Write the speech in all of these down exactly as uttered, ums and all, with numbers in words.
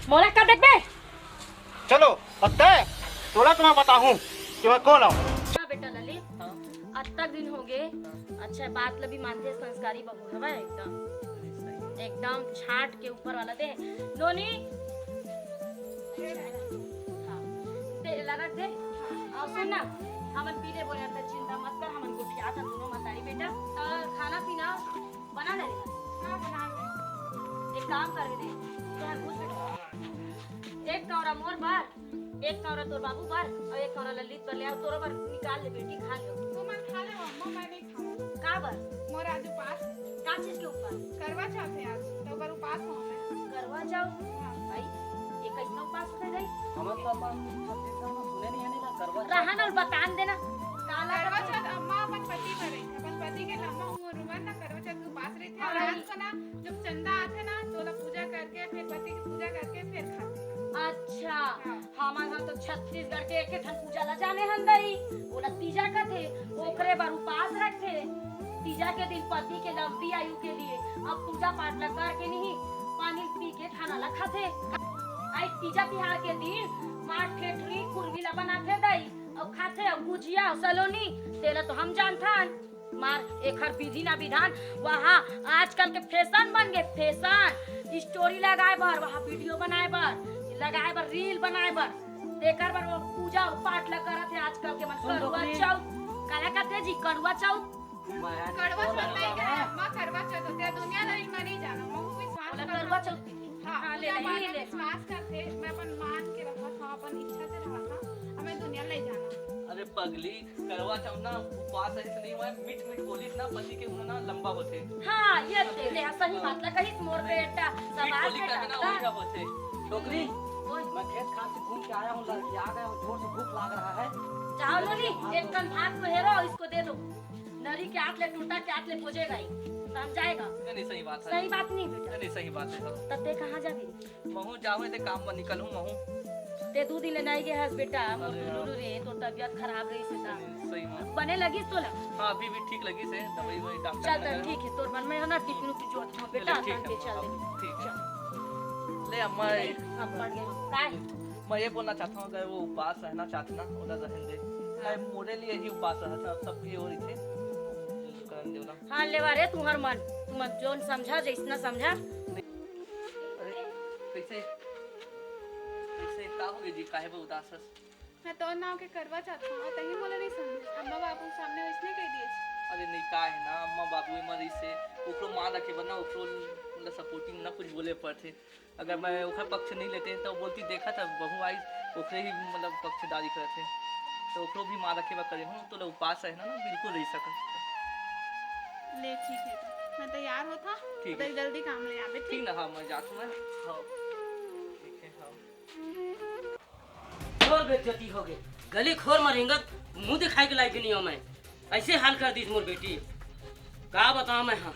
मोला का देखबे? चलो, अब तय तोला तो मैं बताहूँ कि मैं कौन हूँ। हाँ बेटा ललित, हाँ। अतक दिन हो गए। हाँ। अच्छा, बात ल भी मानथे, संस्कारी बहू हवय एकदम। एकदम छाट के ऊपर वाला दे। नोनी, हाँ, दे, ला रख दे। अउ सुन ना, हमन पी लेबो यार, त चिंता मत कर, हमन गोठियाथन दूनों मतारी बेटा। अउ खाना पीना बना ले। हाँ, बना ले। एक काम कर दे, तोहर कुछ एक कौरा मोर बर, एक कौरा तोर बाबू बर, अउ एक कौरा ललित बर ले आओ, तोरो बर निकाल ले बेटी, खा ले। तुमन खा ले अम्मा, मैं नहीं खाऊँ। का बर? मोर आज उपास है। का चीज के उपास? करवा चौथ है आज, तो ओकर उपास हूँ मैं। करवा चौथ? हाँ। भाई, ये कैसना उपास होथे भाई? हमन तो अपन छत्तीसगढ़ में सुने नहीं है ना, करवा चौथ। रहा ना, बतान देना। काला करवा चौथ अम्मा अपन पति बर रही, अपन पति के लम्बा उम्र बर ना करवा चौथ के उपास रही। हाँ। रात को ना, जब चंदा आथे ना, तो ओला पूजा करके, फिर पति की पूजा करके, फिर खाथे। अच्छा, हाँ। हमन ह तो छत्तीसगढ़ के एक ठन पूजा ला जाने हन दई, ओला तीजा कथे, ओकरे बर उपास रखथे। तीजा के दिन पति के लंबी आयु के लिए अब पूजा पाठ ला करके नहीं, पानी पी के खाना ला खाथे। आई तीजा तिहार के दिन मार ठेठरी कुरवी ला बनाथे दई, अउ खाथे अउ गुजिया अउ सलोनी, तेला तो हम जानथन। मार एखर विधि ना विधान, वहाँ आजकल के फैशन बन गए, फैशन, स्टोरी लगाए बर, वहाँ वीडियो बनाए बर, लगाए बर, रील बनाए बर, तेकर बर वो पूजा पाठ ला करत हे आजकल के मन। सुन कड़ुआ डोकरी। चौथ, काला कहते जी, कड़ुआ चौथ। मैं कड़वा चौथ नहीं है, माँ करवा चौथ होते हैं, दुनिया नहीं, मैं नहीं जाना, मैं विश्वास ओला करना। कड़वा चौथ की। हाँ, हाँ, ले पूजा ले, पाठ ले में ले। विश्वास करते, मैं अपन मान के रखा था, अपन इच्छा से रहा था, हमें दुनिया नहीं जाना। अरे पगली, करवा चौथ ना उपास ऐसे नहीं हुआ है, मीठ मीठ बोलिस ना पति के उन्हें ना लंबा होथे। हाँ, ये ते, ते सही बात ला कहिस मोर बेटा, मीठ शाबाश बोली बेटा। करके ना वही सब होथे। डोकरी, ओए। मैं खेत खार से घूम के आया हूँ, लड़खड़ा गया हूँ, जोर से भूख लाग रहा है। जाओ नोनी, एक कन भात को हेरो, इसको दे दो। नरी के हाथ ले, टोटा के हाथ ले बोजेगा ही, समझाएगा। नहीं, नहीं, सही बात है। सही बात नहीं बेटा। नहीं, नहीं, सही बात है। तब ते कहाँ जाबे? महूँ जाहूँ, एदे काम बर निकलहूँ महूँ। ते दू दिन ले नहीं गए हस बेटा, मोर अरे दुलुलु यार। रे, तोर तबियत खराब रहिस हे त। सही में। बने लगिस तोला? हाँ, अभी भी ठीक लगिस हे, दवाई ववाई डॉक्टर चल, ने त लगाया। ठीक हे, तोर मन में हे ना, टिफिन उफिन जोत हो बेटा, चल, ठीक तन हे, के चल हाँ, दे। ठीक हे। चल। ले अम्मा, ले, हाँ, पड़ गए। काय? मैं ये बोलना चाहता हूँ, अगर वो उपास रहना चाहत ना, ओला रहन दे। हाँ। मैं मोरे लिए ही उपास रहा था, सबके और इसे करन दे ओला। हाँ, लेवा रे, तुहर मन, तुमन जोन समझा, जैसना समझा। अरे, कैसे, कैसे, का हो गया जी, काहे बर उदास हस? मैं तोर नाव के करवा चौथ हूँ, तहीं मोला नहीं समझ। अम्मा बाबू सामने वैसने कह दिए। अरे नहीं, का है ना, अम्मा बाबू एमा रहिस हे, ओकरो मान रखे बर ना, ओकरो मतलब सपोर्टिंग ना कुछ बोले पड़थे। अगर मैं ओखर पक्ष नहीं लेते, तो बोलती, "देखा था, बहू आई, ओकरे ही मतलब पक्षदारी करत हे।" तो ओकरो भी मान रखे बर करे हूँ, तो ले उपास रहना ना, बिल्कुल रह सकत। ले ठीक है, तो मैं तैयार होत हूँ, ठीक तो है। जल्दी काम ले आबे, ठीक ठीक? ना? हाँ, मैं जात हूँ मैं। हाँ, ठीक है, हाँ। घोर बेइज्जती हो गए। गली खोर में रेंगत मुंह दिखाए के लायक नहीं हो मैं। ऐसे हाल कर दीस मोर बेटी। का बताओ मैं, हाँ।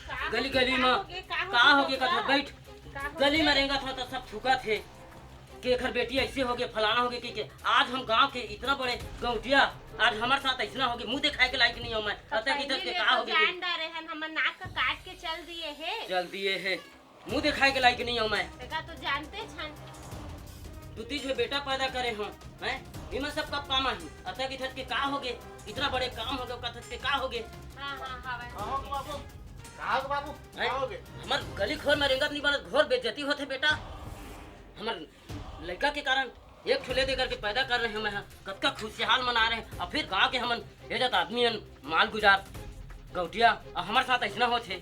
का गली, गली का में हो गए, का हो का गए, हो गए, का कथा हो बैठ। का हो गली में गए? रेंगत हो तो सब थूकत हे कि एकर बेटी ऐसे हो गए, फलाना हो गए, कि, कि आज हम गांव के इतना बड़े गौटिया, आज हमारे साथ ऐसा हो गए, मुंह दिखाए के लायक नहीं हो मैं। तो अतः की पहली तरफ के ले का तो हो गए? जान डारे हन, हमर नाक का काट के चल दिए हे। चल दिए हे। मुंह दिखाए के लायक नहीं हो मैं। तेका तो जानते छन। दू तीन झे बेटा पैदा करे हो, हैं? इमा सब कब काम आही? अतः की तरफ के का हो गए? इतना बड़े काम हो गए, कथक के का हो गए? हाँ, हाँ, हाँ, भाई। का हो गए बाबू? का हो गए बाबू? हैं? का हो गए? हमर गली खोर में रेंगत नहीं बनत, घोर बेइज्जती होथे बेटा। हमर लड़का के कारण एक ठो ले दे करके पैदा कर रहे हैं, मैं ह कतका खुशहाल मना रहे हैं, और फिर गांव के हमन ये जात आदमी हन, माल गुजार गौटिया, और हमारे साथ ऐसना होत हे।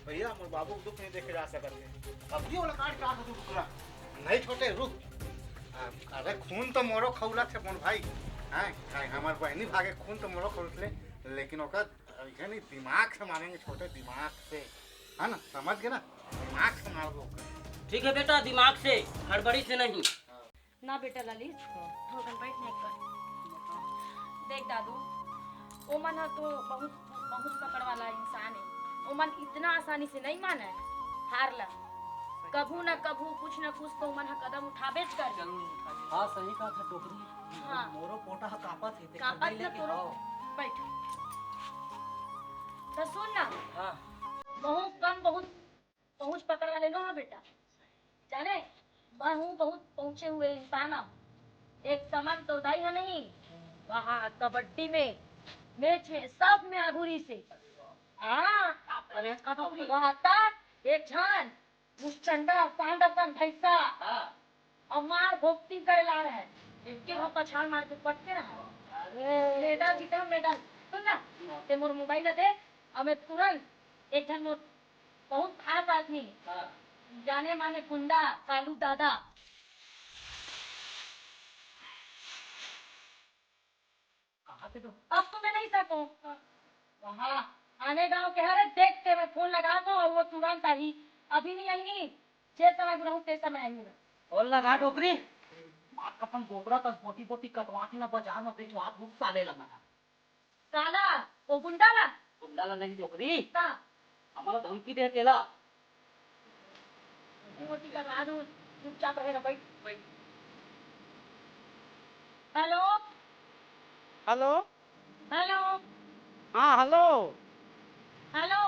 भैया, मोर बाबू के दुख नहीं देखे जा सकत हे। अब भी ओला काट के आके तू रुकना। नहीं छोटे, रुक। आ, अरे खून तो मोरो खौलत हे मोर भाई। हैं? काहे हमार बहनी भागे खून तो मोरो खौलत ले, लेकिन ओकर अइसे नहीं, दिमाग से मारेंगे छोटे, दिमाग से। है ना? समझ गए ना? दिमाग से मार दो ओकर। ठीक है बेटा, दिमाग से, हड़बड़ी से नहीं। ना बेटा ललित, हाँ। थोकन बैठ ना एक बार। देख दादू, ओमन ह तो बहुत, बहुत पकड़ वाला इंसान है। ओमन इतना आसानी से नहीं माने हार ला। कभू ना कभू कुछ ना कुछ तो ओमन ह कदम उठाबेच कर। जरूर उठाबे। हाँ, सही कहा था डोकरी। हाँ। मोरो पोटा ह कांपत हे, ते कांपत खरदई ना लेके तोरो। आओ। बैठ। तो सुन ना। हाँ। बहुत कम, बहुत पहुंच पकड़ वाले नो हो बेटा, जाने? मैं हूँ बहुत पहुँचे हुए इंसान हूँ। एक समय तो दाई है नहीं, वहाँ कबड्डी में, मैच में, सब में आगू रहिसे। हाँ, अरे, का तो वहाँ तक एक झन मुस्टंडा, सांड असन भैंसा, हाँ। अउ मार भोगती करे ला रहे। एक के हम पछाड़ मार के पटके रहा। अरे। मेडल जीते हम, मेडल। सुन ना, ते मोर मोबाइल ला दे, अउ मैं तुरंत एक झन मोर बहुत खास आदमी, हाँ। जाने माने गुंडा, कालू दादा। कहाँ पे तो? अब तो मैं नहीं सकूं। वहाँ आने गांव के हरे देख के मैं फोन लगा दो और वो तुरंत आई। अभी नहीं आएंगी, जे समय रहूं ते समय आएंगी। और लगा डोकरी, बात अपन गोबरा तक बोटी बोटी कटवा के ना बाजार में बेचवा भूख साले लगा। काला, वो गुंडा ला? गुंडा ला नहीं डोकरी। का? हमारा धमकी दे तेला। मोटी का बात हो, चुपचाप रहे ना, बैठ, बैठ। हेलो? हेलो? हेलो? हाँ, हेलो? हेलो?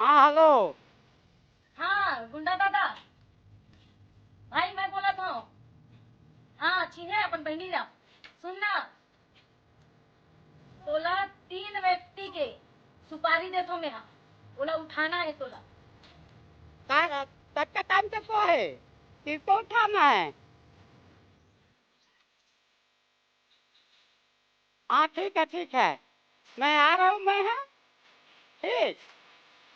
हाँ, हेलो? हाँ, गुंडा दादा। भाई, मैं बोलत हूँ। हाँ, चिन्हे अपन बहिनी ला। सुन ना, तोला तीन व्यक्ति के सुपारी देथो मेहा, ओला उठाना है तोला। का, कतका टाइम तक वो है? किसको उठाना है? हाँ, ठीक है, ठीक है, मैं आ रहा हूँ, मैं, हाँ, ठीक।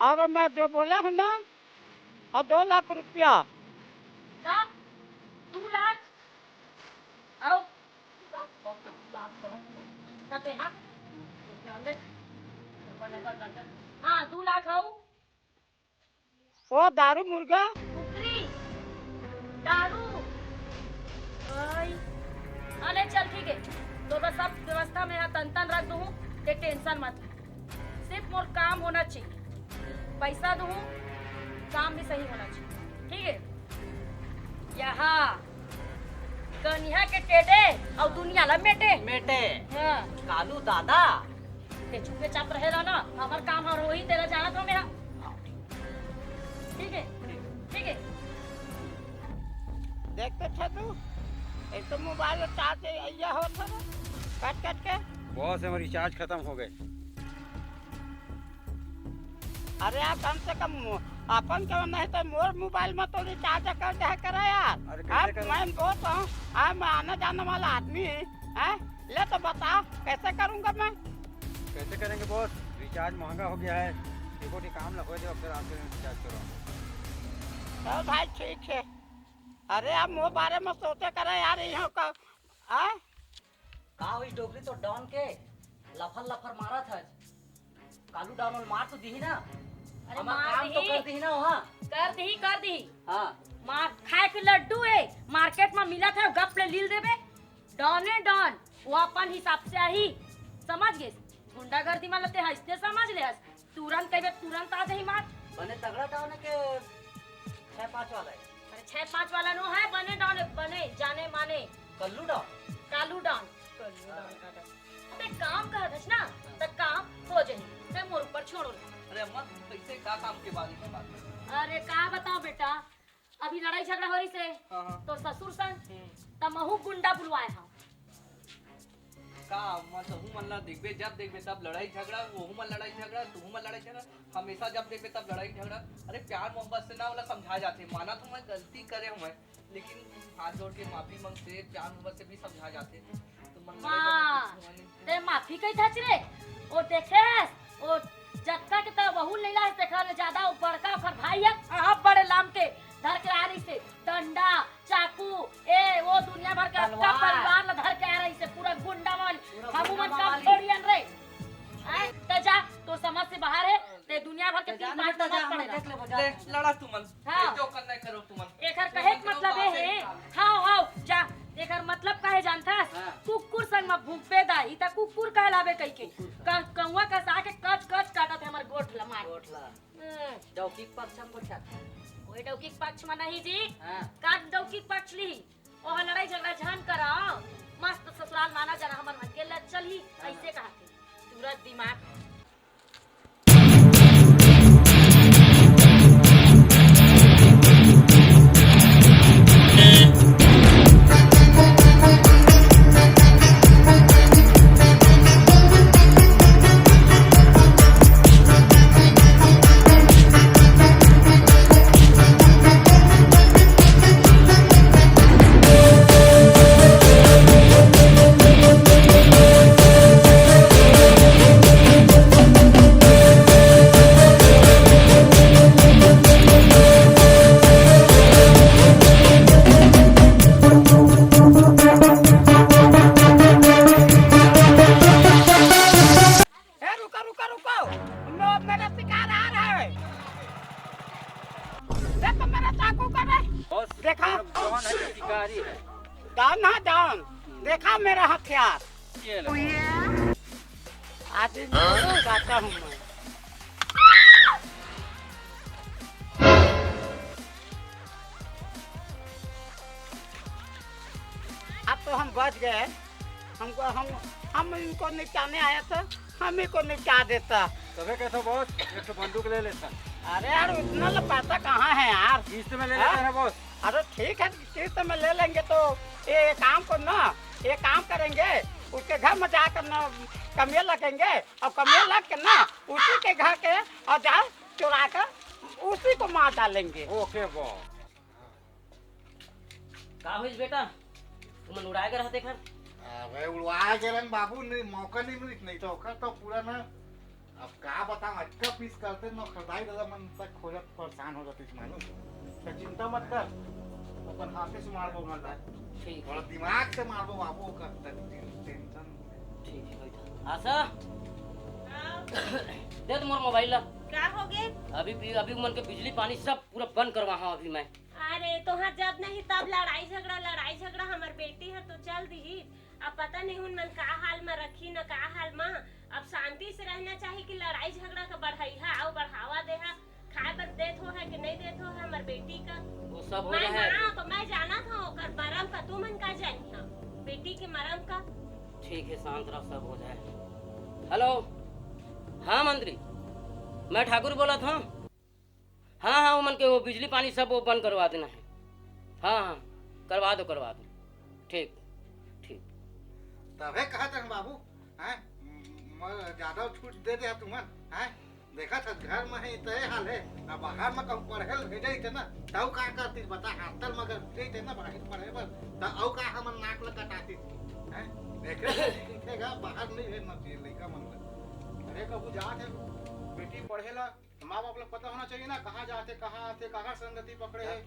और मैं जो बोला हूँ ना, और दो लाख रुपया। का? दू लाख? अउ हाँ, दू लाख अउ? वो दारू मुर्गा। कुकरी, दारू। अरे चल ठीक है, तो बस सब व्यवस्था में यहाँ तन तन रख दूँ, ते टेंशन मत ले। सिर्फ मोर काम होना चाहिए, पैसा दूँ, काम भी सही होना चाहिए, ठीक है? यहाँ कनिहा के टेढ़े अउ दुनिया ला मेटे। मेटे। हाँ। कालू दादा। ते चुपे चाप रहे रहा ना, हमर काम हर वही तेरा जाना था मेरा। ठीक है, ठीक है। देख तो छा तू, एक तो मोबाइल चार्ज अइया होत हवे, कट कट के। बॉस, हमर रिचार्ज खत्म हो गए। अरे यार, कम से कम मो-, अपन के नहीं तो मोर मोबाइल में तो रिचार्ज कर दे करे यार। अरे कैसे अब करूँ? मैं बहुत हूँ, अब मैं आने जाने वाला आदमी है, ले तो बताओ कैसे करूँगा मैं? कैसे करेंगे बॉस? रिचार्ज महंगा हो गया है। देखो, ठीक काम ला हो जाओ, फिर आपके रिचार्ज करो। तो भाई ठीक है। अरे, अब मोर बारे में सोचे करे यार, यहाँ का, आ? का होइस डोकरी, तो डॉन के लफर लफर मारत हस? कालू डॉन मार तो दिही ना? अरे, हमर मार काम तो दिही। कर दिही ना वहाँ? कर दिही, कर दिही। हाँ। मार खाए के लड्डू है, मार्केट में मिलत है, गप ले लील देबे। डॉने डॉन, वो अपन हिसाब से आही, समझ गेस? गुंडागर्दी में लते हंसते समझ ले हस, तुरंत कहिबे तुरंत आ जाही मार। बने तगड़ा डॉन है के छह पाँच वाला है? अरे छह पाँच वाला नो है, बने डॉन है, बने जाने माने। Kallu don? Kalu don. Kallu don का डॉन। अबे काम कहत हस ना, त काम हो जाही, ते मोर ऊपर छोड़ो ना। अरे अम्मा, कैसे का काम के बारे में बात कर? अरे का बताओ बेटा, अभी लड़ाई झगड़ा हो रहिसे, हाँ, हाँ। तो ससुर संग, हम्म। त महू गुंडा बुलवाए हंव। का, मतलब, हूँ मन ला देखबे, जब देखबे तब लड़ाई झगड़ा, वहू मन लड़ाई झगड़ा, तुहू मन लड़ाई झगड़ा, हमेशा जब देखबे तब लड़ाई झगड़ा। अरे, प्यार मोहब्बत से ना ओला समझा जाथे, माना तो मैं गलती करे हूँ मैं, लेकिन हाथ जोड़ के माफी मांगथे, प्यार मोहब्बत से भी समझा जाथे। तो मन लड़ाई झगड़ा वाह, कुछ हुआ नहीं। ते माफी कही था रे? ओ देखे हस, ओ जतका के त वहू लेला है, तेखर ले ज्यादा वो बड़का ओखर भाई है, आप बड़े लाम के धर के आ रहिसे, डंडा, चाकू, ए, वो दुनिया भर के अतका तलवार। परिवार ला धर के आ रहिसे, पूरा गुंडा वाली। पूरा हमू गुंडा मन काम वाली। थोड़ी अन रे। आय, त जा, तोर समझ से बाहर है, ते दुनिया भर के ते तीन जा ना पांच बेटा, जा, मत पड़े हमर रहा। देख ले, जा। ले, लड़ा तुमन। हाँ। जो करना है करो तुमन। एकर कहे के मतलब ये है, हाव, हाव, जा। एकर मतलब का है जानथस? हाँ। कुकुर संग म भूखबे दाई, त कुकुर कहलाबे कहिके। कुकुर संग। क-, कौआ कसा के कच कच काटत है हमर गोठ ला मार। गोठ ला। हम्म। डौकी के पक्ष हम गोठियात। ओए डौकी के पक्ष म नहीं जी। हाँ। का डौकी के पक्ष ली? ओह लड़ाई झगड़ा झन करा। मस्त ससुराल माना जाना हमर मन के लग चलही। हाँ। ऐसे कहा थे। तुरंत दिमाग आदमी को बताता हूँ मैं। अब तो हम बच गए। हमको, हम, हम इनको निपटाने आया था, हम ही को निपटा देता। तबे कहता बॉस, एक ठो बंदूक ले लेता। अरे यार, इतना ला पैसा कहाँ है यार? किस्त में ले हाँ? लेता ना बॉस। अरे ठीक है, किस्त में ले लेंगे तो ये काम को ना, ये काम करेंगे, उसके घर में जाकर ना कमियाँ लगेंगे और कमियाँ लग के ना उसी के घर के औजार चुरा कर उसी को मार डालेंगे। ओके बॉस। का होइस बेटा, तुमन उड़ाए गे रहते घर? अबे उड़वाए गे रहन बाबू, नहीं, मौका नहीं मिलिस, नहीं तो ओकर तो पूरा ना, अब का बताऊं, अतका पीस करते नौकरदाई दादा मन तक खोजत परेशान हो जातीस मालूम। तो चिंता मत कर, अपन हाथे से मारबो मरदा। ठीक थोड़ा है। दिमाग से मारबो बाबू, ओकर टेंशन। ठीक है बेटा। आशा, हाँ। दे तो मोर मोबाइल ला। का हो गे? अभी भी, अभी मन के बिजली पानी सब पूरा बंद करवा हूँ अभी मैं। अरे तोहार जब नहीं तब लड़ाई झगड़ा, लड़ाई झगड़ा। हमर बेटी है तो चल दिही, अब पता नहीं उन मन का हाल में रखी न का हाल में। अब शांति से रहना चाहिए कि लड़ाई झगड़ा का बढ़ाई है और बढ़ावा दे है। खाए बर देत हो है कि नहीं देत हो है हमर बेटी का? वो सब हो मैं जाए। माँ तो मैं जाना था ओकर मरम का, तू मन का जानी है बेटी के मरम का? ठीक है, शांत रहो, सब हो जाए। हेलो, हाँ मंत्री, मैं ठाकुर बोला था। हाँ हाँ, वो मन के वो बिजली पानी सब वो बंद करवा देना है। हाँ हाँ, करवा दो, करवा दो। ठीक, ठीक। तभे कहत हन बाबू, हैं? म-, ज्यादा छूट दे दे तुमन, हैं? देखत हस घर में है तो ये हाल है, अब बाहर में कहूँ पढ़े ल भेजे थे ना, तब का करती बता, हॉस्टल में अगर भेजे थे ना बाहर पढ़े बर, तो अउ का हमन नाक ल कटाती, हैं? देखे से सीखेगा, बाहर नहीं भेजना चाहिए लइका मन ल। अरे कहूँ जात है बेटी पढ़े ला, माँ बाप ला पता होना चाहिए ना, कहाँ जाथे, कहाँ आथे, काकर संगति पकड़े हे।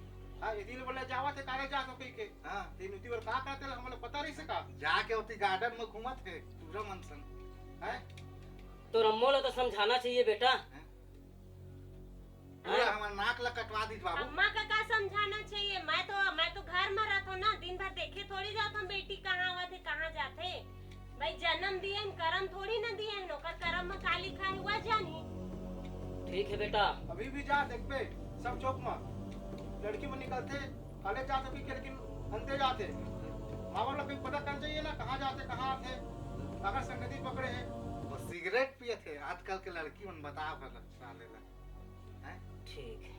हाँ, यदि ले बोले जावत हे, कारे जात हो कहि के। हाँ। ते नुती बर का करथे ला, हमला पता रहिसे का? जाके ओती गार्डन में घूमत हे, टूरा मन संग। हैं? तो अम्मो ला तो समझाना चाहिए बेटा। हैं? पूरा हाँ। हमर नाक ला कटवा दीस बाबू। अम्मा का का समझाना चाहिए? मैं तो, मैं तो घर में रहत हूँ ना, दिन भर देखे थोड़ी जात हूँ बेटी कहाँ आवत हे, कहाँ जाथे। भाई, जन्म दिए न, करम थोड़ी न दिए न, ओकर करम में का लिखा है, वह जानी। ठीक है बेटा। अभी भी जा देखबे, सब चौक में लड़की मन निकलथे, कॉलेज जात होही, लेकिन अंते जाथे। माँ बाप ला भी पता करना चाहिए ना, कहाँ जाथे, कहाँ आथे, अगर संगति पकड़े है। वो सिगरेट पिए थे आजकल के लड़की मन, बता भला साले ला। हैं? ठीक है।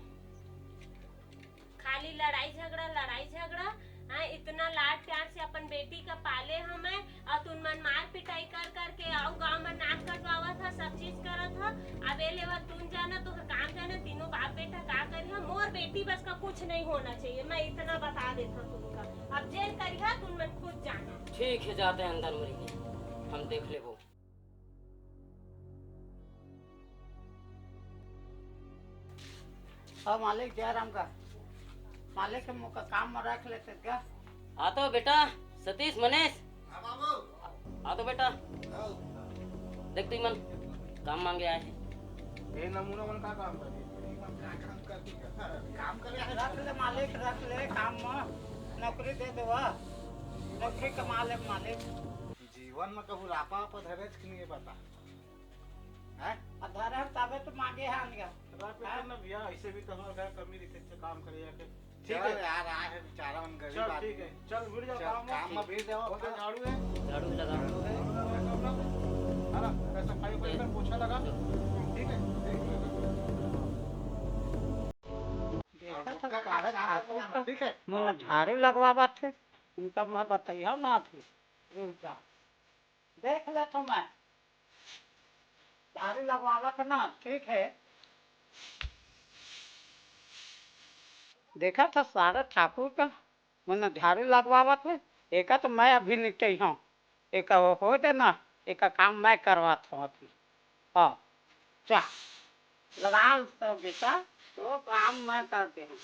खाली लड़ाई झगड़ा, लड़ाई झगड़ा। हाँ, इतना लाड प्यार से अपन बेटी का पाले हमें, और तुम मन मार पिटाई कर करके अउ गांव में नाक कटवावत ह, सब चीज करत ह। अब ए लेवल तुम जाना, तुम काम जाना, तीनों बाप बेटा का करिहा। मोर बेटी बस का कुछ नहीं होना चाहिए, मैं इतना बता देता तुमका। अब जेन करिहा तुम मन खुद जाना। ठीक है, जाते हैं अंदर मुर्गी, हम देख लेबो। अब मालिक जयराम का, मालिक के मुँह का काम में रख लेते क्या? आ तो बेटा, सतीश, मनीष। हाँ बाबू। आ तो बेटा। हाँ। देख तुमन, काम मांगे आए हैं। ये नमूना मन का काम करती? काम करती का? काम करे है। रख ले मालिक, रख ले काम में, नौकरी दे देवा, नौकरी कमा ले मालिक। जीवन में कभू रापा आपा धरेच कि नहीं बता? हैं? आ धरम तबे तो मांगे है अनगा। रात में हैं? करना भैया, ऐसे भी तो हमारे घर कमी रहिथे, तो काम करे जाके। ठीक चल है। यार, आए हैं बेचारा, हम गरीब चल, आदमी ठीक है। हैं। चल, भिड़ जाओ चल, काम में। काम में भिड़ जाओ। वो तो झाड़ू है। झाड़ू लगा। झाड़ू है। है ना? ऐसा सफाई वफाई कर, पोछा लगा। ठीक है? देखा था, कागज हाथ में, ठीक है? मैं झाड़ू लगवावत थे, उनका मैं बताइए ना थे। रुक जा। देख ले तो मैं। झाड़ू लगवावत ना, ठीक है। देखा था सारा ठाकुर का, मैंने झाड़ू लगवावत है, एका तो मैं अभी निपटे हूँ, एका वो हो दे ना, एका काम मैं करवात हूँ अभी। हाँ, जा, लगा तो बेटा, तो काम मैं कर दे हूँ।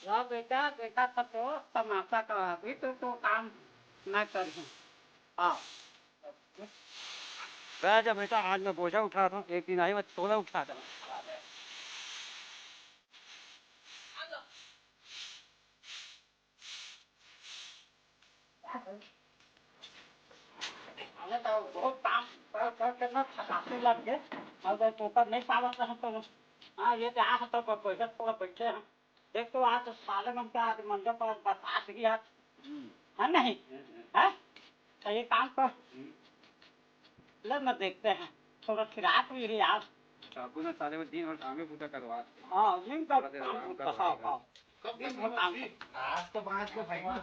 ला बेटा, देखा था तो तमाशा का, अभी तो तू काम ना करही। हाँ। बैठ जा बेटा, आज मैं बोझा उठा रहा हूँ, एक दिन आई मैं तोला उठा दूँ। अरे तो बहुत काम कर, कर के ना थकासी लग गए। अब तो ऊपर नहीं पावत रहे तो, हाँ, ये क्या है तो कोई पैसा पूरा बैठे हैं। देख तो आज साले मन का आज मंजर पर बतास गया। है नहीं? है? तो ये काम कर। ले ना, देखते हैं, थोड़ा खिरात भी है यार। आपको ना साले में दिन भर काम ही पूरा करवा। हाँ, दिन भर थोड़ा देर काम आराम पूरा, करवा हाँ, देगा। हाँ। दिन भर काम। आज तो बांच के भाई। हाँ,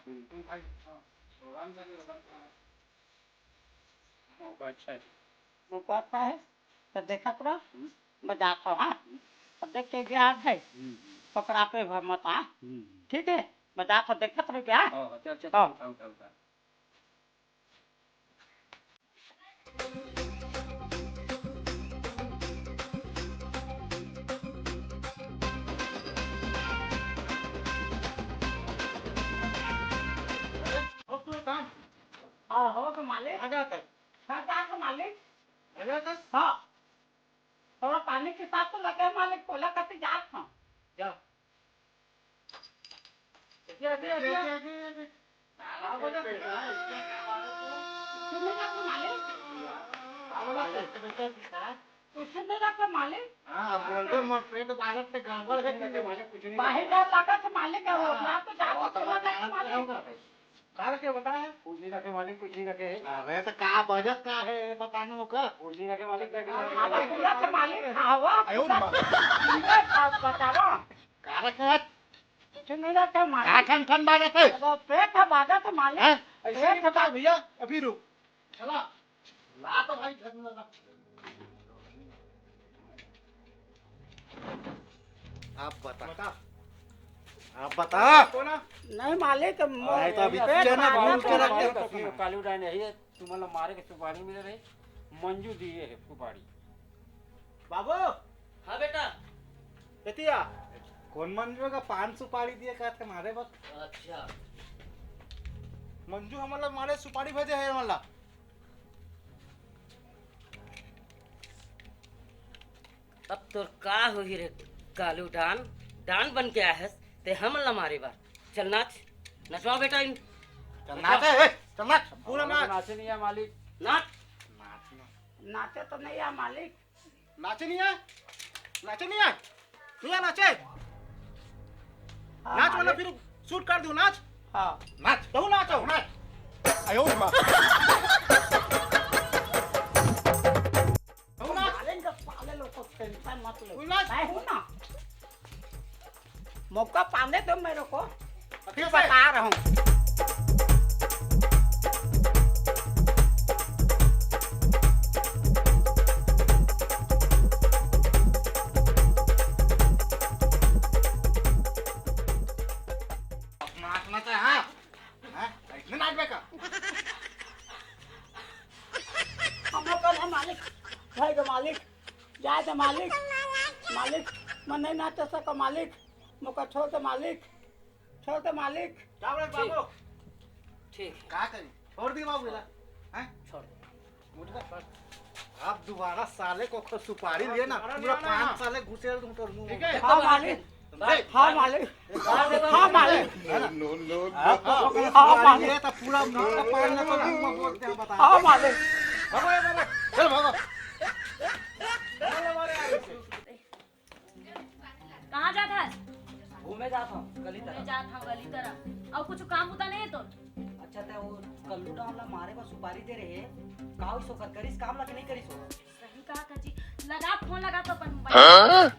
बिल्कुल भाई। अच्छा है। वो कहता है, तो देखत रह, बजा तो, हाँ। तो देख के गया है, पकड़ा पे भर मत, हाँ। ठीक है, बजा तो देखत रह क्या? हाँ, चल, चल, हाँ। उठा, उठा, उठा। हाँ, हो तो मालिक। आ जाता है। हाँ, का तो मालिक? आ जाता है। हाँ। थोड़ा पानी के साथ तो लगे मालिक, कोला कति जात हूँ। जा। ये, ये, ये, ये, ये। सुन ना तो मालिक। सुन ना तो मालिक। हाँ, बोल दे, मोर पेट बाहर से गड़बड़ है, क्योंकि मालिक कुछ नहीं बाहर जा लगा तो मालिक है, वो ना तो जा तो चला जाए मालिक। काल के बता है? कुछ नहीं रखे मालिक, कुछ नहीं रखे है। अरे तो का बजट का है, बताने को का? कुछ नहीं रखे मालिक, बैठ के आवा पूरा के मालिक, आवा। आयो रे माँ। पूरा का बतावा। का रखे है? कुछ नहीं रखे मालिक। का खन खन बाजत है? वो पेट है बाजत है मालिक। हैं? ऐसे नहीं पेट है बता भैया, अभी रुक। चला, ला तो भाई घर में ला। आप बता। बता। आप बता। बोला। नहीं मालिक, म-, अरे तो अभी पेट क्या ना मारा भूल तो के रख मालिक दे। तो फिर कालू डाइन यही है, तुम्हारा मारे के सुपारी मिले रही, मंजू दिए है सुपारी। बाबू। हाँ बेटा। बेटिया, कौन मंजू का पान सुपारी दिए का थे मारे बस? अच्छा। मंजू हमला मारे सुपारी भेजे है हमला। अब तोर का होही रे कालू डान, डान बन के आए हस ते हमन ला मारे बर। चल नाच, नचवा बेटा इन। चल नाच, ए, चल नाच, पूरा हमन ला नाच। नाचे नहीं है मालिक। नाच। नाच, नाच। नाचे तो नहीं है मालिक। नाचे नहीं है, नाचे नहीं है, नहीं है नाचे। हाँ, नाच वाला मालिक। फिर शूट कर दूं, नाच। हाँ। नाच, तू नाच, नाच। आयो रे माँ। तू नाच। मारेंगे साले लोग को, टेंशन मत ले। तू नाच। मैं हूँ ना। मौका पाने दो मेरे को, अभी कैसे? बता रहा हूँ। नाचना तो है, हाँ। हैं? ऐसने नाचबे का? हम लोग कल है मालिक, घर के मालिक, जाए थे मालिक, मालिक, मैं नहीं नाच सको मालिक, मोका छोड़ दे मालिक, छोड़ दे मालिक। का बोले ठीक। बाबू? ठीक है। का करी? छोड़ दी बाबू ला। हैं? छोड़ दे। उठ बे। आप दोबारा साले को खो सुपारी लिए ना, दोबारा पूरा नहीं आना। पान साले घुसेड़ दूं तोर मुंह में। ठीक है? हाँ मालिक। हाँ मालिक। हाँ मालिक। No, no, no। हाँ मालिक। ये तो पूरा मुंह का पान ना तो मुंह में बोलते हैं, बता। हाँ मालिक। भागो, भागो। चल, भागो। कहाँ जात हस? घूमे जात हूँ, गली घूमे तरफ। जात हूँ, गली तरफ। अउ कुछ काम बुता नहीं है तोर? अच्छा, ते वो कल्लू डाउन ला मारे बर सुपारी दे रहे, का होइस ओकर, करिस काम ला कि नहीं करिस ओकर? सही कहा था जी, लगा फोन, लगा तो अपन मोबाइल। हाँ?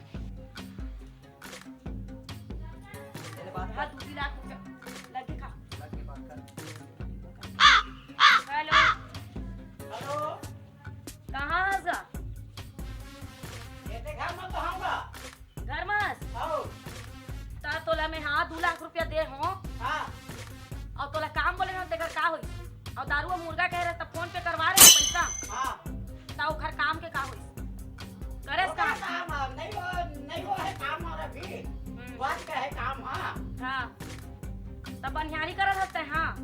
तेरे बात हाँ, कर। दू तीन लाख रुपया लगे का? लगे बात कर। हेलो। हेलो। कहाँ हस गा? ये ते घर में तो हूँ गा। घर में हस? हाँ। ता तोला मैं हाँ दू लाख रुपया दे हूँ। हाँ। अउ तोला काम बोले ना, तेकर का होई? अउ दारू अउ मुर्गा कहे रहे, तब फोन पे करवा रहे पैसा। हाँ। ता ओखर काम के का होई? करेस ओकर का? काम, हाँ, नहीं वो, नहीं वो है काम और अभी। हम्म। बात का है काम, हाँ। हाँ। तब बनिहारी करत हस ते, हाँ।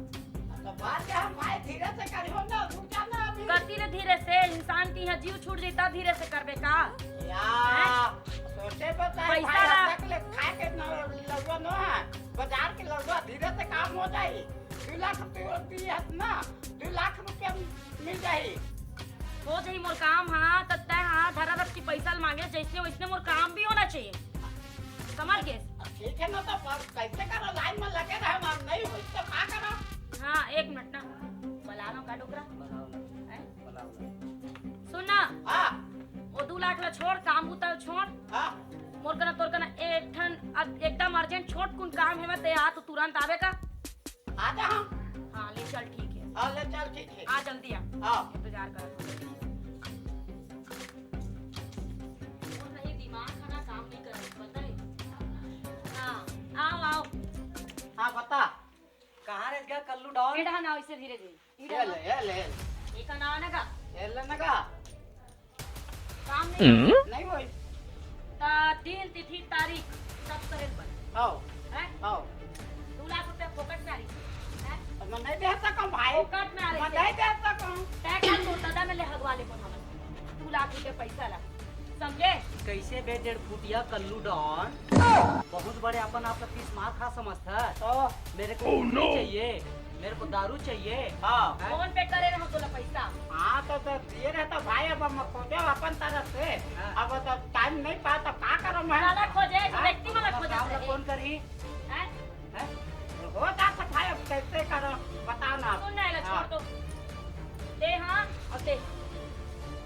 तो बात का हम भाई धीरे से करियो ना, रुक जा ना अभी। करती रे धीरे से, इंसान की यहाँ जीव छूट जाता, धीरे से करबे का? या, हैं? सोच ते बताए पैसा भाई, ला अब तक ले खाए के न लउआ न है, बाजार के लउआ, धीरे से काम हो जाई। दू लाख रुपया दिए हस ना, दू लाख रुपया मिल जाई। हो जाई मोर काम। हाँ, त तय हाँ धरा रख के पैसा ल मांगे, जैसे वैसने मोर काम भी होना चाहिए, समझ गे? ठीक है ना, तो अब कैसे करो, लाइन में लगे रहे ना, नहीं होई तो का करो? हाँ, एक मिनट ना, बला ना का डोकरा। हैं? सुन ना, हाँ। वो दू लाख ला छोड़, काम बुता छोड़। हाँ। मोर कना तोर कना एक ठन अब एकदम अर्जेंट छोट कुन काम है, मैं ते आ तो तुरंत आवे का। आ जा हम। हाँ, ले चल, ठीक है। हाँ, ले चल, ठीक है। आ जल्दी आ। हाँ। इंतजार कर। मोर नहीं दिमाग खाना काम नहीं करत, पता है? हाँ, आओ, आओ। हाँ, बता। कहाँ रह गया कल्लू डॉन? एडा ना, इसे धीरे धीरे। ये ले, ये ले। ये का नाव नगा? ये ले नगा। काम नहीं। नहीं होई। ता दिन, तिथि, तारीख सब करे पड़े। हाओ। हैं? हाओ। दू लाख रुपया फोकट में आ रही है। हैं? मैं नहीं दे सकूं भाई। फोकट में आ रही मैं है। नहीं दे सकूं। तय कर तो दादा में ले हगवा ले बोल हमन। दू लाख रुपया पैसा ला। समझे? कैसे बे डेढ़ फुटिया कल्लू डॉन? बहुत बड़े अपन आप तीस मार खा समझता है। ओ। मेरे को Oh, कुछ नहीं no! चाहिए, मेरे को दारू चाहिए। हाँ। हैं? फोन पे करे रहो तोला पैसा। हाँ, तो, तो दिए रहता भाई, अब हम खोजे अपन तरफ से। हाँ। अब तो टाइम नहीं पा, तो का करो मैं? साला खोजे, जो हाँ? व्यक्ति वाला खोजे साला से। फोन करी। हैं? हैं? हो जाता भाई, अब कैसे करो, बताओ ना। सुन ना, एला छोड़ हाँ। दो। दे हाँ, और दे।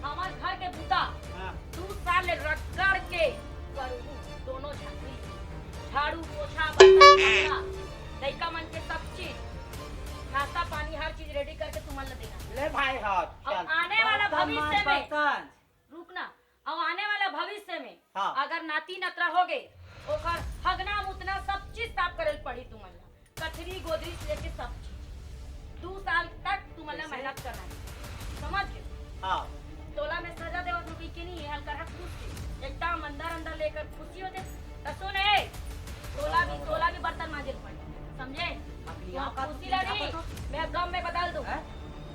हमार घर के बूता हाँ। दू साल ले रगड़ के करू, दोनों झन मिल के। झाड़ू, पोछा, बर्तन, कपड़ा, लइका मन के सब चीज, नाश्ता पानी, हर चीज रेडी करके तुमन ला देना। ले भाई, हाँ, अब चल। आने वाला बर्तन भविष्य मांज, में, बर्तन। रुक ना, अब आने वाला भविष्य में हाँ। अगर नाती नतरा हो गए, ओकर हगना मुतना सब चीज साफ करे ल पड़ी तुमन ला। कथरी, गोदरी से लेके सब चीज। दू साल तक तुमन ला कैसे? मेहनत करना है, समझ गए? हाँ। तोला मैं सजा देवत हूँ कि नहीं, हल्का रख खुश के। एकदम अंदर अंदर लेकर खुशी हो जाए। तो सुन, ए, तोला भी, तोला भी बर्तन मांजे ल पड़े, समझे? अपनी तोर आप खुशी ला नहीं, मैं गम में बदल दूँ। हैं?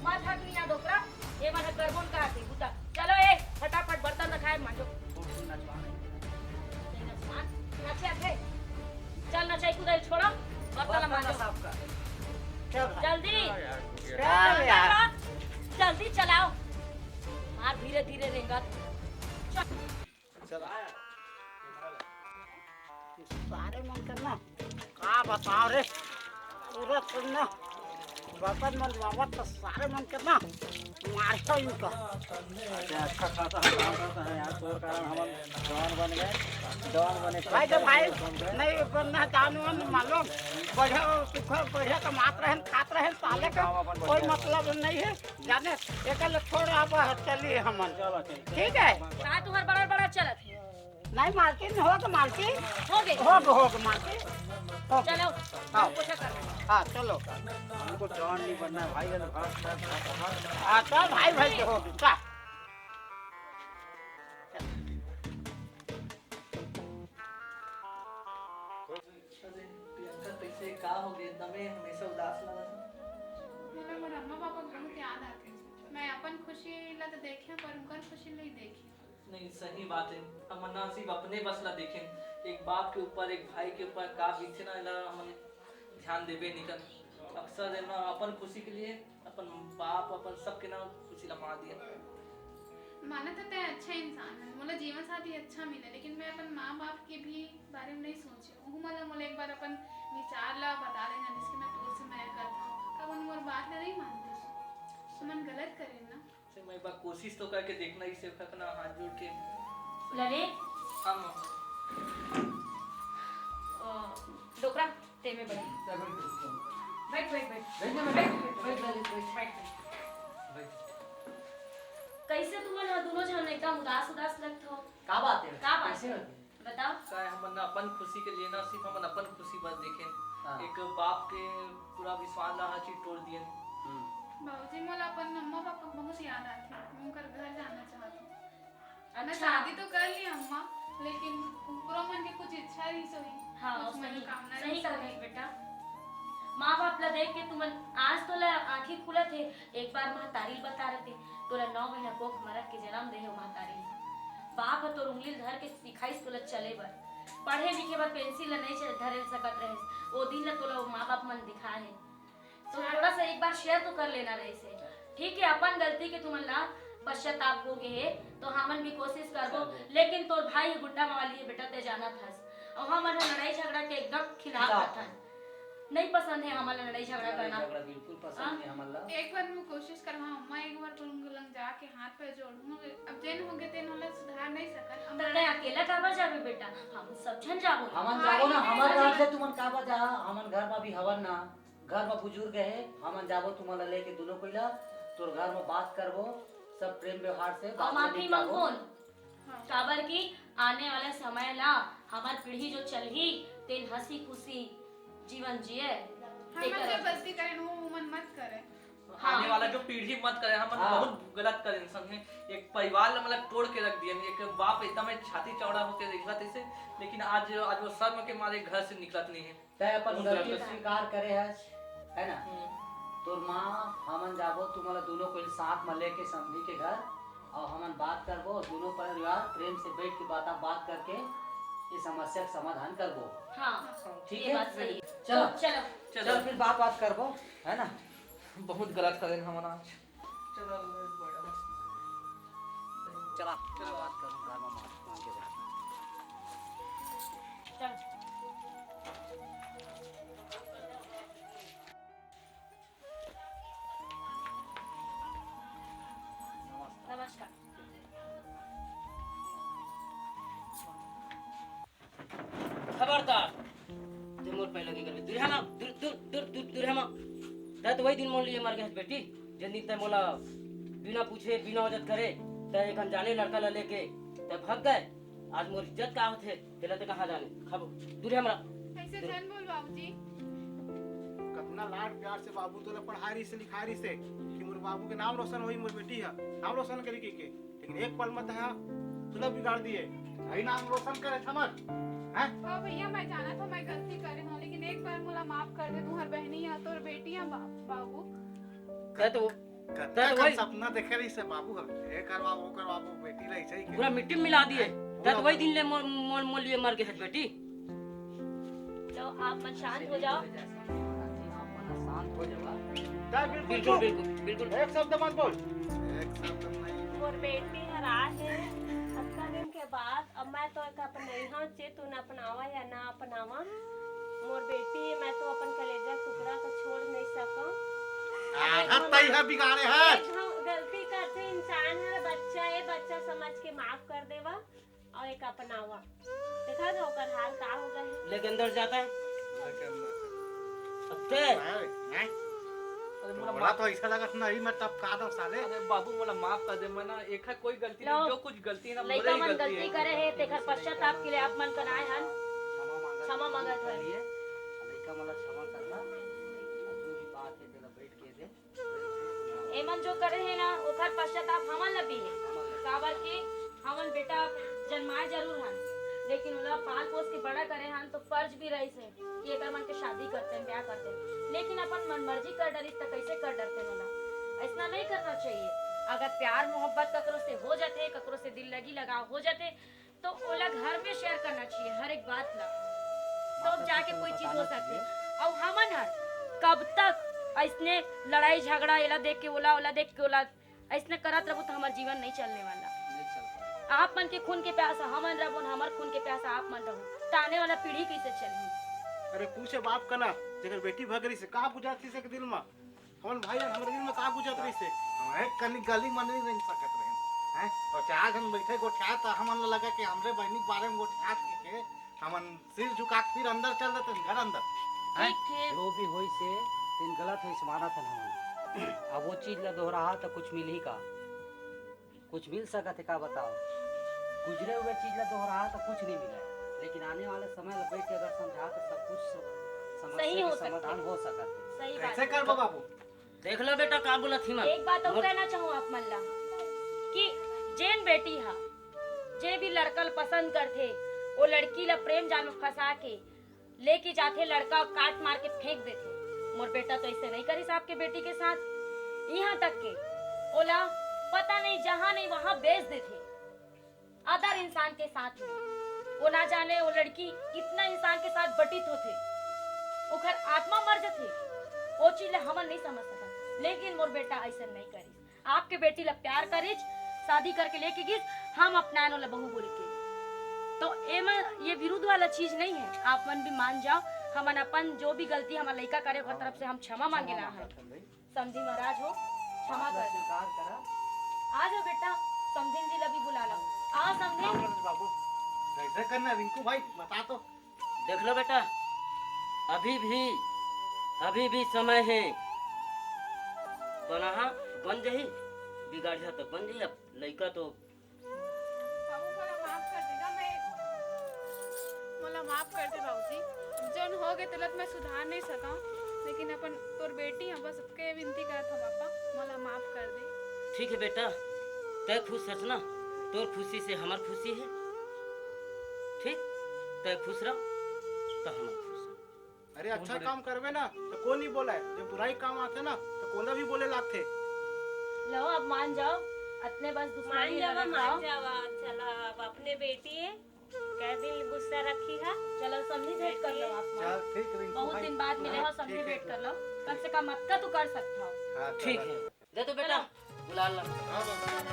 मत हक नहीं याद ओकरा, ये मन ह करबो न कहा थे, बुता। चलो ए, फटाफट बर्तन रखाए, मांजो। फोटो नचवा नहीं। नहीं नचवा, नचे थे। चल नचाई कुदाई छोड़ो, बर्तन बर्तन मांजो। साफ कर। चल भाई। जल्दी। चल यार। जल्दी चलाओ। मार धीरे धीरे रेंगा। चल। चल। सारे मन के ना, का बताओ रे, पूरा सुन ना, बर्तन मन बाबत तो सारे मन के ना, मारता इनका। अच्छा, अच्छा खासा हम काम करता है यार, तोर कारण हमन डॉन बन गए, डॉन बने। भाई तो भाई, नहीं बनना जानू मालूम, बढ़िया सुखर, बढ़िया कमात रहन, खात रहन, साले का कोई मतलब नहीं है। जाने, एकल छोड़, अब चली हमन। चलो, ठीक। ठीक है? का तुम्हार बड़ा बड़ा चलत है? नहीं, मालकिन, हो तो मालकिन। हो गए? हो गए, हो गए, मालकिन। हो गए। चलो, हाँ। पोछा कर। हाँ, चलो। हमको डॉन नहीं बनना है, भाई, ये तो भाग, भाग, भाग, भाग। हाँ, चल, भाई, भाई, हो गए, का? अरे, प्रियंका, कैसे, का हो गए? एकदमे हमेशा उदास लगत है। मोला मोर अम्मा पापा बहुत याद आथे। मैं अपन खुशी ला तो देखे, पर उनकर खुशी नहीं देखे। नहीं, सही बात है। हमन ना सिर्फ अपने बस ला देखें। एक बाप के ऊपर, एक भाई के ऊपर का बीते ना, एला हमन ध्यान देबे नहीं कर। अक्सर है ना, अपन खुशी के लिए अपन बाप, अपन सबके ना खुशी ला मार दिया। माना तो तय अच्छा इंसान है, मोला जीवन साथी अच्छा मिले, लेकिन मैं अपन माँ बाप के भी बारे में नहीं सोचे। उहू मन ला मोला एक बार अपन विचार ला बता देना, जिसके मैं तोर से मया करता हूँ। अब उन मोर बात ला नहीं मानते, तो मन गलत करे ना। से मैं एक बार कोशिश तो करके देखना, इसे रखना हाथ जोड़ के। ललित। हाँ, माँ। अ, डोकरा, ते में बैठ। बैठ, बैठ, बैठ। बैठ, बैठ, बैठ, बैठ, ललित, बैठ। बैठ, बैठ। बैठ। कैसे तुमन ह दोनों झन एकदम उदास, उदास लगत हो? का बात है? का बात कैसे है? लगत? बताओ। का है, हमन अपन खुशी के लिए ना, सिर्फ हमन अपन खुशी बस देखें। हाँ। एक बाप के पूरा विश्वास ला हर चीज तोड़ दिए। हम्म। बाबूजी, मोला अपन अम्मा पापा बहुत याद आथे। मैं उनकर घर जाना चाहत हूँ। मैं अच्छा। शादी तो कर ली अम्मा, लेकिन ऊपरो मन के कुछ इच्छा रहिस होही, हाँ, कुछ सही, मनोकामना सही रहिस कहत होही। हस बेटा। माँ बाप ला देख के तुमन आज तोला आँखी खुलत हे, एक बार महतारी ल बता रहते, तोला नौ महीना कोख म रख के जन्म दे हे महतारी। बाप ह तोर उंगली ल धर के सिखाइस तोला चले बर। पढ़े लिखे बर पेंसिल ल नइ च-, धरे ल सकत रहेस। ओ दिन ल तोला माँ बाप मन दिखाए हे। तो थोड़ा सा एक बार शेयर तो कर लेना रहिस हे। ठीक है, अपन गलती के तुमन ला पश्चाताप हो गे हे, तो हमन भी कोशिश करबो। करबो। लेकिन तोर भाई गुंडा मवाली हे बेटा, ते जानत हस। अउ हमन ह लड़ाई झगड़ा के एकदम खिलाफ खिलाफ हथन। नहीं पसंद है हमन ला लड़ाई झगड़ा लड़ाई करना। झगड़ा बिल्कुल पसंद हाँ? नहीं हमन ला। एक बार मैं कोशिश करहूँ, अम्मा, एक बार तुम लंग जाके हाथ पैर जोड़हूँ। अब जेन होगे तेन ओला सुधार नहीं सकन। अब तो लड़ाई तैं अकेला काबर जाबे बेटा? हम सब झन जाबो ना। हमन हाँ, जाबो ना, ये हमर बात घर है। से तुमन काबर जा, हमन घर में भी हवन ना, घर में बुजुर्ग है, हमन जाबो तुमन ला लेके दोनों कोई ला, तोर घर में बात करबो, सब प्रेम व्यवहार से और बात माफी निपटाबो। मांगोन। हाँ। काबर कि आने वाला समय ला हमर पीढ़ी जो चलही, तेन हंसी खुशी जीवन जिए। हमन तेकर जो वजह से। गलती करेन, वो उमन मत करे। हाँ। आने वाला जो पीढ़ी मत करे, हमन हाँ। बहुत गलत करेन संगे। एक परिवार ला मतलब तोड़ के रख दियन, एक बाप एकदम छाती चौड़ा होके देखत इसे, लेकिन आज, आज वो शर्म के मारे घर से निकलत नहीं है। तैं अपन बहुत गलती गलत। स्वीकार करे हस, है ना? हम्म। तोर माँ, हमन जाबो, तुमन ला दोनों को साथ में लेके समधी के घर, और हमन बात करबो, दोनों परिवार प्रेम से बैठ के बात, बात करके ये समस्या का समाधान करबो। हाँ, ठीक ये है? बात सही है। चलो। चलो। चलो। चलो, फिर बात, बात करबो, है ना? बहुत गलत करेन हमन आज। चला, चला, बात करूँ, घर में माँ, माँ के घर। चल। नमस्कार। खबरदार, तैं मोर पैर लगे करबे। दूर हमा, दूर, दूर, दूर, दूर, दूर हमा। तैं तो वही दिन मोर लिए मर गए बेटी, जिन दिन तैं मोला बिना पूछे, बिना वजह करे, तैं एक अनजाने लड़का ला लेके तैं भाग गए। आज मोर इज्जत का होथे, तेला तैं कहाँ जाने। खब-, दूर है हमरा। ऐसे दूर। झन बोल बाबूजी। कतना लाड प्यार से बाबू तोला पढ़ाए रहिस हे, लिखाए रहिस हे कि मोर बाबू के नाम रोशन होही, मोर बेटी ह नाम रोशन करही कहिके। लेकिन एक पल में तैं ह तुला बिगाड़ दिए। भाई नाम रोशन करे हमर, हैं? हाँ भैया, मैं जानत हूँ मैं गलती करे हूँ, लेकिन एक बार मोला माफ कर दे। तुम्हार बहनी है, तोर बेटी है बा-, बाबू। कह तो कतका तब कन वही सपना देखे रहिस हे बाबू ह, ये करवाबो, वो करवाबो, बेटी ला ऐसे ही के। पूरा मिट्टी में मिला दिए। हैं? तब पूरा वही दिन ले मोर, मोर, मोर लिए मर गए हस बेटी। तो आप मन शांत हो जाओ। आप मन शांत हो जाओ। जा, बिल्कुल बिल्कुल, चुप। बिल्कुल, बिल्कुल। एक शब्द मत बोल। एक शब्द नहीं। मोर बेटी हर आए हे, अतका दिन के बाद। अब मैं तो एक अपनइहा चे, तू न अपनावा या ना अपनावा, मोर बेटी, मैं तो अपन कलेजा टुकड़ा को छोड़ नहीं सकूं। अगर आधा हम तई ह बिगाड़े ह। एक हम गलती करथे, इंसान हर बच्चा ए, बच्चा समझ के माफ कर देवा और एक अपनावा। देखा था ओकर हाल का हो गए है। लेके अंदर जाता है। लेके अंदर। अब ते? हैं? अरे मोला मोला माफ तो ऐसा लगत नहीं, मैं टपका दो साले। अरे बाबू, मोला माफ कर दे, मैं ना एखर कोई गलती लो। नहीं, जो कुछ गलती है ना, लइका मोरे ही मन गलती गलती है। करे हे, तेखर पश्चाताप के लिए आप मन कन आए हन। क्षमा मांगत क्षमा मांगत हन। लिए, लइका मन ला क्षमा करना, और जो भी बात है, तेला बैठ के दे। एमन जो करे हे ना, ओखर पश्चाताप हमन ला भी हे। काबर कि हमन बेटा जन्माए जरूर हन, लेकिन ओला पाल पोस के बड़ा करे हन, तो फर्ज भी रहिस हे। कि एकर मन के शादी करते, ब्याह करते, लेकिन अपन मनमर्जी कर डरिस त कैसे कर डरते ओला? ऐसना नहीं करना चाहिए। अगर प्यार मोहब्बत ककरो से हो जाते, ककरो से दिल लगी लगाव हो जाते, तो ओला घर में शेयर करना चाहिए हर एक बात ला, तब जाके कोई चीज हो सकती। अउ हमन हर कब तक ऐसने लड़ाई झगड़ा, एला देख के ओला, ओला देख के ओला, अइसने करत रहबो त हमर जीवन नइ चलने वाला। नइ चल पाए। आप मन के खून के प्यासा हमन रहबो न, हमर खून के प्यासा आप मन रहू, त आने वाला पीढ़ी कइसे चलही? अरे पूछे बाप कना, जेकर बेटी भग रहिस हे, का गुजरत रहिस हे दिल म? हमन भाई, हमर दिल म का गुजरत रहिस हे? हम एक कनी गली म नइ रेंग सकत रहेन, हैं? अउ चार झन बइठे गोठियात, त हमन ल लगा कि हमरे बहिनी के बारे म गोठियात हे के, हमन सिर झुका के फिर अंदर चल देते हैं, घर अंदर। हैं? ठीक है। जो भी होइस हे, तेन गलत होइस, मानत हन हमन। अब वो चीज ला दोहराहा त कुछ मिलही का? कुछ मिल सकत हे का, बताओ? गुजरे हुए चीज ला दोहराहा त कुछ नहीं मिले, लेकिन आने वाले समय ला बैठ के अगर समझा त सब कुछ स-, समस्या सही के हो सकत समाधान हे। हो सकत हे। सही बात कैसे हे। करबो बाबू? देख लो बेटा, का बोलत ही मैं। एक बात अउ मोर कहना चाहूँ आप मन ला कि जेन बेटी हा जे भी लड़का ल पसंद करथे, ओ लड़की ल प्रेम जाल म फंसा के लेके जाथे, लड़का काट मार के फेंक देथे। मोर बेटा तो ऐसे नहीं करिस आपके बेटी के साथ, यहाँ तक के ओला पता नहीं जहाँ नहीं वहाँ बेच देथे। अदर इंसान के साथ में। वो ना जाने वो लड़की कितना इंसान के साथ बटित होथे, ओकर आत्मा मर जथे, वो चीज ला हमन नहीं समझ सकन। लेकिन मोर बेटा ऐसा नहीं करिस। आपके बेटी ला प्यार करिस, शादी करके लेके गिस, हम अपनाएन ओला बहू बोल के। तो एमा ये विरुद्ध वाला चीज नहीं है, आप मन भी मान जाओ। हमन अपन जो भी गलती हमर लइका करे ओकर तरफ से हम क्षमा मांगे ला है। समधी महाराज हो, क्षमा कर दो। आ जाओ बेटा, समधिन जी ला भी बुला लो। आओ समधिन। बाबू, कैसे करना रिंकू भाई, बता तो। देख लो बेटा, अभी भी, अभी भी समय है। बनाहा बन जही, बिगाड़िया तो बन जही। अब लइका तो बाबू, मोला माफ कर देगा, मैं, मोला माफ कर दे बाबूजी। जौन हो गए तेला तो मैं सुधार नहीं सका, लेकिन अपन तोर बेटी हूँ, बस सबके विनती करत हूँ पापा, मोला माफ कर दे। ठीक है बेटा, तय खुश हस ना, तोर खुशी से हमर खुशी है। ठीक, तय खुश रह तो हमर खुश। अरे, अच्छा काम करबे ना तो कोन नहीं बोला है, जब बुराई काम आथे ना तो कोन भी बोले लागथे। लो, अब मान जाओ, अतने बस दुश्मनी मान जावा, मान जावा। चला, अब अपने बेटी है, कै दिन गुस्सा रखी है। चलो, समधी, भेंट कर लो आप। चल, ठीक, रिंकू बहुत भाई। दिन बाद मिले हो, समधी, ठीक है। भेंट कर लो। कम से कम अतका तो कर सकता हो। हाँ, ठीक है। दे तो बेटा, बुला ला। हाँ, बाबू।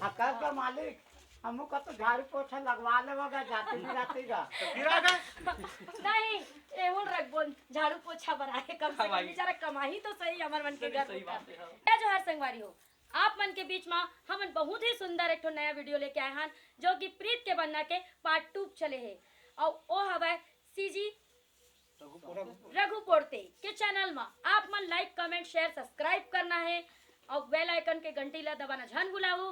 आकाश का मालिक, हमू का तो झाड़ू पोछा लगवा लेवा गा, जाते भी जाते गा। तो फिर आ गए। नहीं, एहू रख बोल, झाड़ू पोछा बर आए, कम से कम बेचारा कमाही तो सही, हमर मन के घर। सही बात है, हाँ। जय जोहार संगवारी हो, आप मन के बीच मा हमन बहुत ही सुंदर एक ठो नया वीडियो लेके आए हन, जो कि प्रीत के बन्ना के पार्ट टू चले हे, और ओ हवय सीजी रघु पोड़ते के चैनल मा। आप मन लाइक, कमेंट, शेयर, सब्सक्राइब करना है और बेल आइकन के घंटी ला दबाना झन भुलाहू,